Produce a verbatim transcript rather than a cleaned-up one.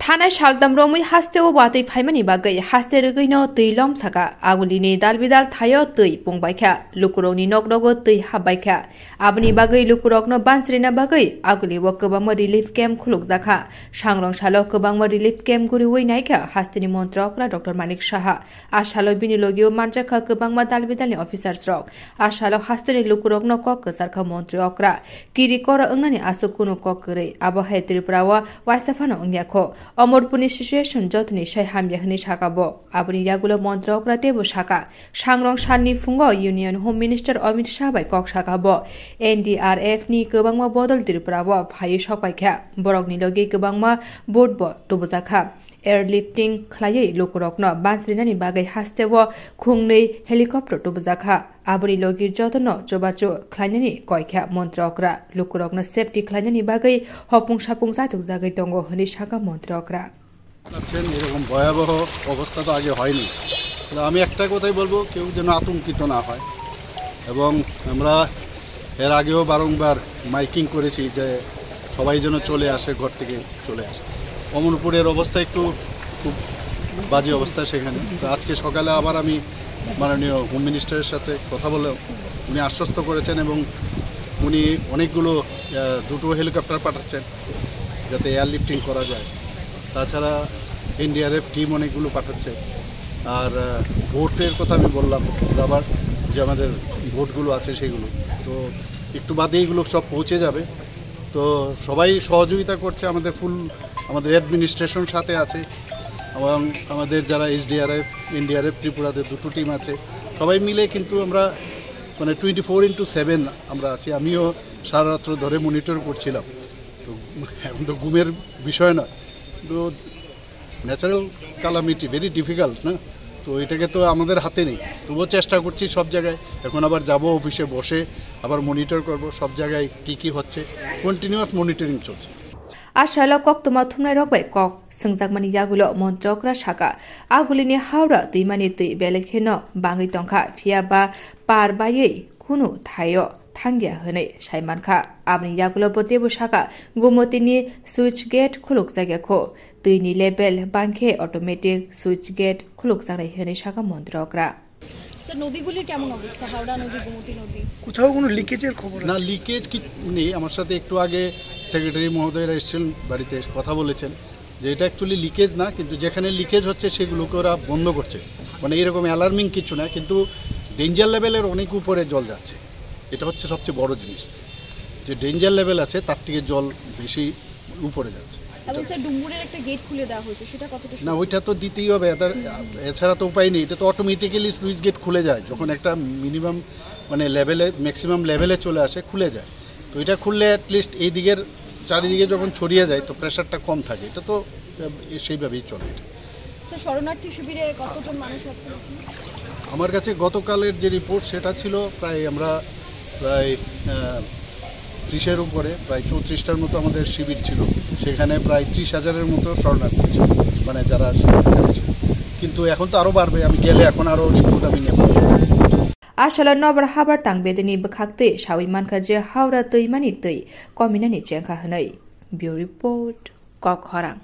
Thanai saltam romwi hasteo watwi phaimani bagwi haste rwgwino twi lom saka. Agulini dalbidal thaio twi pung baikha, lukurokni nokrogo twi hap baikha. Aboni bagwi lukurokno bansrina bagwi agulio kwbangma relief camp khulukjakha. Sangrong salo kwbangma relief camp guriwi naikha hasteni montri okra Doctor Manik Saha. A salo bini logio manjakha kwbangma dalbidalni officers rok. A salo hasteni lukurokno kok kwcharkha montri okra. Kiri koro wngnani aswk kunu kok kwrwi. Abo hai Tripura o waisa phano wngya kho. Omorpurni situation jotoni sai hamya hwnwi saka bo. Aboni yagulo montri okra teibo saka, sangrong salni phungo Union Home Minister Amit Shah bai kok saka bo. N D R F ni kwbangma bodol Tripura o phaiwi sokpaikha. Borokni logi kwbangma boat bo tubujakha. Airlifting khlaiwi lukurokno bansrinani bagwi hasteo khungnwi helicopter tubujakha. Aboni logi jotono chubachu khlainani koikha montri okra. Lukurokno safety khlainani bagwi hopung sapung chaithokjagwi tongo hwnwi saka montri okra. পাচ্ছেন, এরকম ভয়াবহ অবস্থা তো আগে হয়নি। তো আমি একটা কথাই বলবো, কেউ যেন আতঙ্কিত না হয়। এবং আমরা এর আগেও বারংবার মাইকিং করেছি যে সবাই যেন চলে আসে, ঘর থেকে চলে আসে। অমরপুরের অবস্থা একটু খুব বাজে অবস্থা সেখানে। তো আজকে সকালে আবার আমি মাননীয় হোম মিনিস্টারের সাথে কথা বলে উনি আশ্বস্ত করেছেন এবং উনি অনেকগুলো, আহ, দুটো হেলিকপ্টার পাঠাচ্ছেন যাতে এয়ারলিফটিং করা যায়। তাছাড়া এনডিআরএফ টিম অনেকগুলো পাঠাচ্ছে। আর, আহ, বোটের কথা আমি বললাম, রাবার যে আমাদের বোটগুলো আছে সেগুলো। তো একটু বাদে এগুলো সব পৌঁছে যাবে। তো সবাই সহযোগিতা করছে, আমাদের ফুল, আমাদের অ্যাডমিনিস্ট্রেশন সাথে আছে এবং আমাদের যারা এসডিআরএফ, এনডিআরএফ ত্রিপুরাতে দুটো টিম আছে, সবাই মিলে কিন্তু আমরা মানে টোয়েন্টি ফোর ইন্টু সেভেন আমরা আছি। আমিও সারা রাত্র ধরে মনিটর করছিলাম। তো এখন তো ঘুমের বিষয় নয়, তো ন্যাচারাল ক্যালামিটি ভেরি ডিফিকাল্ট না, তো এটাকে তো আমাদের হাতে নেই। তবুও চেষ্টা করছি সব জায়গায়। এখন আবার যাব অফিসে, বসে আবার মনিটর করব সব জায়গায় কি কি হচ্ছে, কন্টিনিউয়াস মনিটরিং চলছে। A salo koktwma thumnairok bai kok swngjakmani yagulo montri okra saka, agulini Howrah twimani twi belai kheno bangwi tongkha, phiya ba par baiwi kunu thaio thangya hwnwi sai mankha. Aboni yagulo bo teibo saka, Gumotini switch gate khulukjakya kho. Twini level bangkhe automatic switch gate khulukjaknai hwnwi saka montri okra. Sir, নদীগুলির কেমন অবস্থা? হাওড়া নদী, গোমতী নদী। কোথাও কোনো লিকেজের খবর না, আছে? লিকেজ কি নেই। আমার সাথে একটু আগে সেক্রেটারি মহোদয়রা এসেছিলেন, বাড়িতে এসে কথা বলেছেন যে এটা অ্যাকচুয়ালি লিকেজ না, কিন্তু যেখানে লিকেজ হচ্ছে সেগুলোকে ওরা বন্ধ করছে। মানে এরকম অ্যালার্মিং কিছু না, কিন্তু ডেঞ্জার লেভেলের অনেক উপরে জল যাচ্ছে। এটা হচ্ছে সবচেয়ে বড় জিনিস, যে ডেঞ্জার লেভেল আছে তার থেকে জল বেশি উপরে যাচ্ছে। এবং স্যার, ডুম্বুরের একটা গেট খুলে দেওয়া হয়েছে, সেটা কতটা না, সুরক্ষিত? ওইটা তো দিতেই হবে, এটার, এছাড়া তো উপায় নেই। এটা তো অটোমেটিক্যালি স্লুইস গেট খুলে যায়, যখন একটা মিনিমাম মানে লেভেলে, ম্যাক্সিমাম লেভেলে চলে আসে, খুলে যায়। তো এটা খুললে অ্যাটলিস্ট এই দিকের চারিদিকে যখন ছড়িয়ে যায় তো প্রেশারটা কম থাকে। এটা তো, আহ, সেইভাবেই চলে এটা। স্যার, শরণার্থী শিবিরে কতজন মানুষ আছেন এখন? আমার কাছে গতকালের যে রিপোর্ট, সেটা ছিল প্রায় আমরা প্রায়, আহ, ত্রিশের উপরে, প্রায় চৌত্রিশটার মতো আমাদের শিবির ছিল। সেখানে প্রায় ত্রিশ হাজারের মতো শরণার্থী ছিল, মানে যারা শিবিরে ছিল। কিন্তু এখন তো আরও বাড়বে, আমি গেলে এখন আরও রিপোর্ট আমি নেব। A salo nobar habar tang bedeni bwkhak twi sawi mankha je Howrah twimani twi kominani chengkha hwnwi. Bureau Report, Kok Khorang.